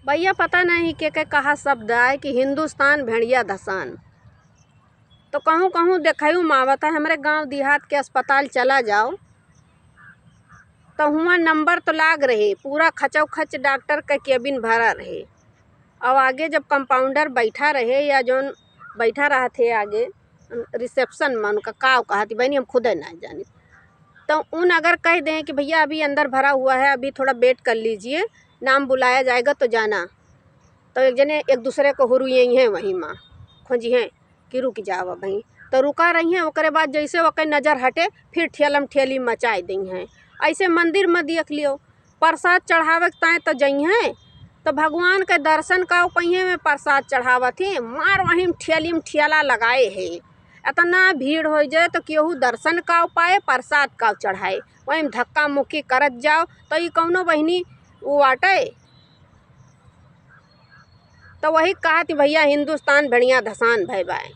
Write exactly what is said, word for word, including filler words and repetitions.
भैया, पता नहीं के, के कहा शब्द आए कि हिंदुस्तान भेड़िया धसान। तो कहूँ कहूँ देखायु मावत है, हमरे गाँव देहात के अस्पताल चला जाओ, तो हुआँ नंबर तो लाग रहे, पूरा खचौखच डॉक्टर का केबिन भरा रहे। और आगे जब कंपाउंडर बैठा रहे या जौन बैठा रहत है आगे रिसेप्शन में, उनका काव कहत ही बहिनी, हम खुदे ना जानी। तो उन अगर कह दें कि भैया अभी अंदर भरा हुआ है, अभी थोड़ा वेट कर लीजिए, नाम बुलाया जाएगा तो जाना। तो एक जने एक दूसरे को हुरुइयइहैं वहीं माँ, खोजिहैं कि रुक जाओ अबहीं। तो रुका रहिहैं, ओकरे बाद जैसे ओकर नजर हटे, फिर ठेलम ठेली मचाए दइहैं। ऐसे मंदिर में देख लियो, प्रसाद चढ़ावे के ताईं तो जइहैं, तो भगवान के दर्शन का पइहैं में प्रसाद चढ़ावत ही, मार वहीं ठेली में ठेला लगाए है। इतना भीड़ हो जाए तो केहू दर्शन का पाए, प्रसाद का चढ़ाए, वहीं धक्का मुक्की करत जाओ। तो ई कौनो बहिनी वो आटे? तो वही कहत ही भैया, हिंदुस्तान भेड़िया धसान भय बाए।